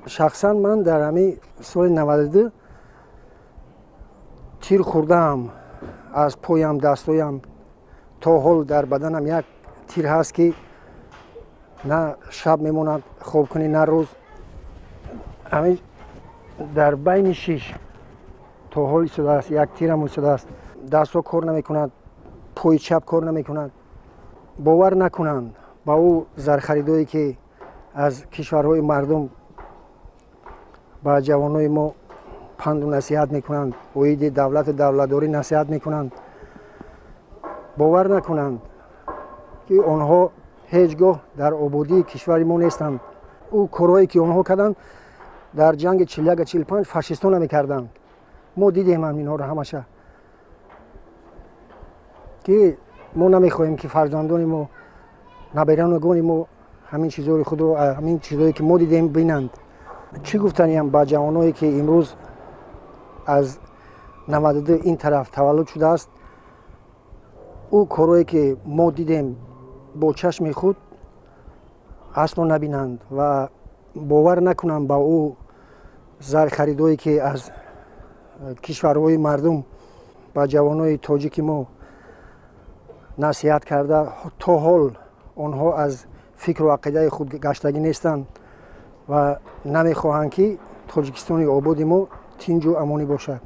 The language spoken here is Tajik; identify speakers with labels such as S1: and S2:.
S1: Шахсан ман дар ҳамин соли 92 тир хӯрдаам аз поям, дастҳоям. То ҳол дар баданам як тир ҳаст, ки на шаб мемонад хоб кунӣ, на рӯз. Ҳамин дар байни шиш то ҳол истодааст, як тирам истодааст. Дастҳо кор намекунад, пои чап кор намекунад. Бовар накунанд ба ӯ зархаридое, ки аз кишварҳои мардум ба ҷавонои мо панду насиҳат мекунанд, оиди давлату давлатдорӣ насиҳат мекунанд. Бовар накунанд, ки онҳо ҳеҷ гоҳ дар ободии кишвари мо нестанд. Ӯ корҳое, ки онҳо карданд дар ҷанги 41, 45, фашистон намекарданд. Мо дидем ҳаминҳоро ҳамаша, ки мо намехоҳем, ки фарзандони мо, набераногони мо ҳамин чизҳои худро, ҳамин чизҳое, ки мо дидем, бинанд. Чӣ гуфтаниям ба ҷавоное, ки имрӯз аз 92 ин тараф таваллуд шудааст: ӯ корҳое, ки мо дидем бо чашми худ, асло набинанд ва бовар накунанд ба ӯ зархаридое, ки аз кишварҳои мардум ба ҷавонои тоҷики мо насиҳат карда, то ҳол онҳо аз фикру ақидаи худ гаштагӣ нестанд ва намехоҳанд, ки Тоҷикистони ободи мо тинҷу амонӣ бошад.